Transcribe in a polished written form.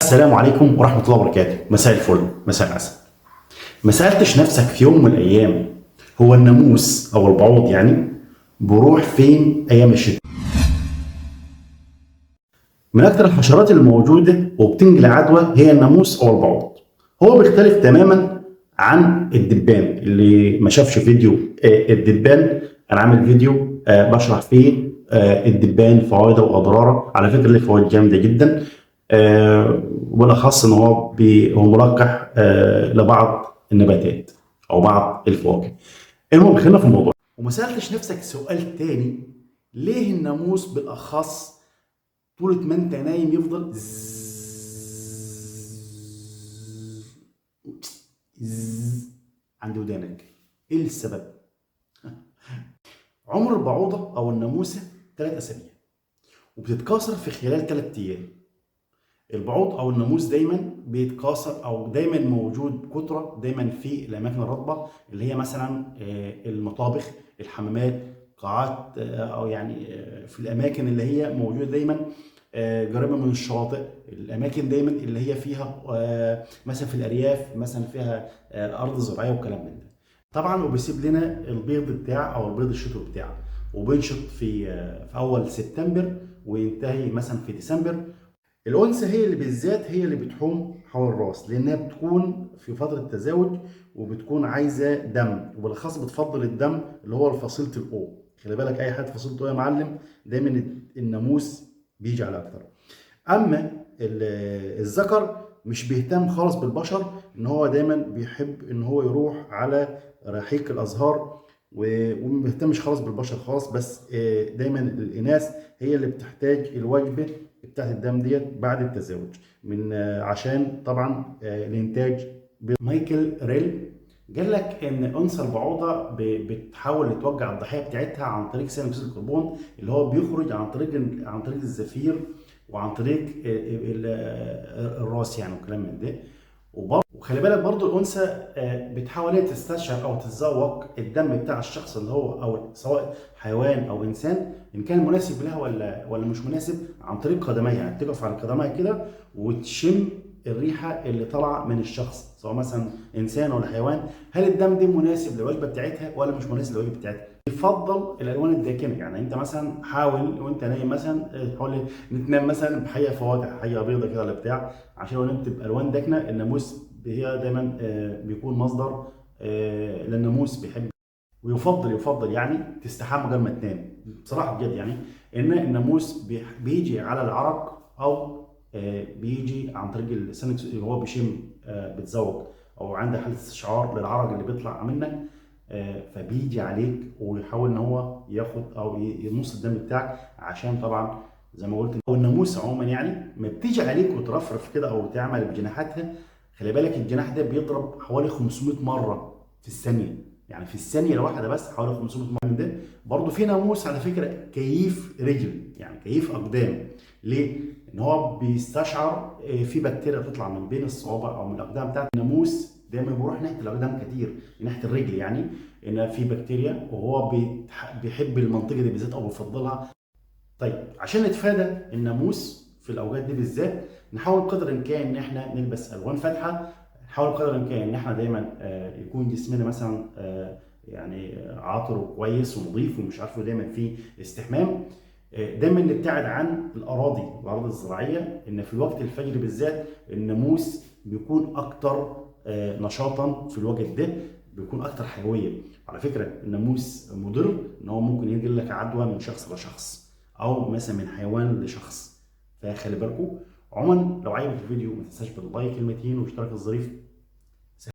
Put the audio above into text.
السلام عليكم ورحمة الله وبركاته. مساء الفل، مساء العسل. ما سألتش نفسك في يوم من الأيام هو الناموس أو البعوض يعني بروح فين أيام الشتاء؟ من أكثر الحشرات الموجودة وبتنقل عدوى هي الناموس أو البعوض. هو بيختلف تماما عن الدبان. اللي ما شافش فيديو الدبان، أنا عامل فيديو بشرح فيه الدبان فوائده وأضراره. على فكرة ليه فوائد جامدة جدا، وبالاخص ان هو هو ملقح لبعض النباتات او بعض الفواكه. المهم خلينا في الموضوع. وما سالتش نفسك سؤال تاني، ليه الناموس بالاخص طول ما انت نايم يفضل زز عند ودانك؟ ايه السبب؟ عمر البعوضة او الناموسه 3 اسابيع وبتتكاثر في خلال 3 ايام. البعوض او الناموس دايما بيتكاثر او دايما موجود بكثرة دايما في الاماكن الرطبة اللي هي مثلا المطابخ، الحمامات، قاعات، او يعني في الاماكن اللي هي موجودة دايما قريبه من الشواطئ، الاماكن دايما اللي هي فيها مثلا في الارياف مثلا فيها ارض زراعية وكلام من ده. طبعا وبيسيب لنا البيض بتاعه او البيض الشتوي بتاعه، وبينشط في اول سبتمبر وينتهي مثلا في ديسمبر. الأنثى هي اللي بالذات هي اللي بتحوم حول الراس، لأنها بتكون في فترة تزاوج وبتكون عايزة دم، وبالأخص بتفضل الدم اللي هو فصيلة الأو. خلي بالك أي حد فصيلته يا معلم دايما الناموس بيجي على أكتر. أما الذكر مش بيهتم خالص بالبشر، إن هو دايما بيحب إن هو يروح على رحيق الأزهار وما بيهتمش خالص بالبشر خالص. بس دايما الإناث هي اللي بتحتاج الوجبة بتاعت الدم ديت بعد التزاوج من عشان طبعا الانتاج. مايكل ريل قال لك ان انثى البعوضة بتحاول توجع الضحية بتاعتها عن طريق ثاني اكسيد الكربون اللي هو بيخرج عن طريق الزفير وعن طريق الراس يعني وكلام من ده. وخلي بالك برضو الانثى بتحاول هي تستشعر او تتذوق الدم بتاع الشخص اللي هو او سواء حيوان او انسان، ان كان مناسب لها ولا مش مناسب، عن طريق قدميها. يعني تقف على قدمها كده وتشم الريحة اللي طالعه من الشخص سواء مثلا انسان ولا حيوان، هل الدم ده مناسب للوجبه بتاعتها ولا مش مناسب للوجبه بتاعتها. يفضل الالوان الداكنة، يعني انت مثلا حاول وانت نايم مثلا حاول تنام مثلا بحيه فواتح، حيه بيضة كده ولا بتاع، عشان لو نمت بالوان داكنه الناموس هي دايما بيكون مصدر للناموس بيحب. ويفضل يعني تستحمى قبل ما تنام بصراحة بجد، يعني ان الناموس بيجي على العرق او بيجي عن طريق السنكس اللي هو بيشم، بتزوق او عنده حاله استشعار للعرق اللي بيطلع منك، فبيجي عليك ويحاول ان هو ياخد او يمص الدم بتاعك، عشان طبعا زي ما قلت او الناموس عموما يعني ما بتيجي عليك وترفرف كده او تعمل بجناحاتها. خلي بالك الجناح ده بيضرب حوالي 500 مرة في الثانية، يعني في الثانية الواحدة بس حوالي 500 مرة. ده برضه في ناموس على فكرة كيف رجل، يعني كيف اقدام. ليه؟ ان هو بيستشعر في بكتيريا بتطلع من بين الصوابع او من الاقدام بتاعت الناموس، دايما بيروح ناحية الاقدام كتير، ناحية الرجل، يعني ان في بكتيريا وهو بيحب المنطقة دي بالذات او بيفضلها. طيب عشان نتفادى الناموس في الاوقات دي بالذات، نحاول قدر الامكان ان احنا نلبس الوان فاتحة، نحاول قدر الامكان ان احنا دايما يكون جسمنا مثلا يعني عاطر وكويس ونظيف ومش عارفه دايما في استحمام. دايما نبتعد عن الاراضي الزراعية، ان في الوقت الفجر بالذات الناموس بيكون اكتر نشاطا في الوقت ده، بيكون اكتر حيوية. على فكرة الناموس مضر، ان هو ممكن ينقل لك عدوى من شخص لشخص او مثلا من حيوان لشخص، فخلي بالكم. عموما لو عجبك الفيديو ما تنساش بال like المتين واشتراك الظريف.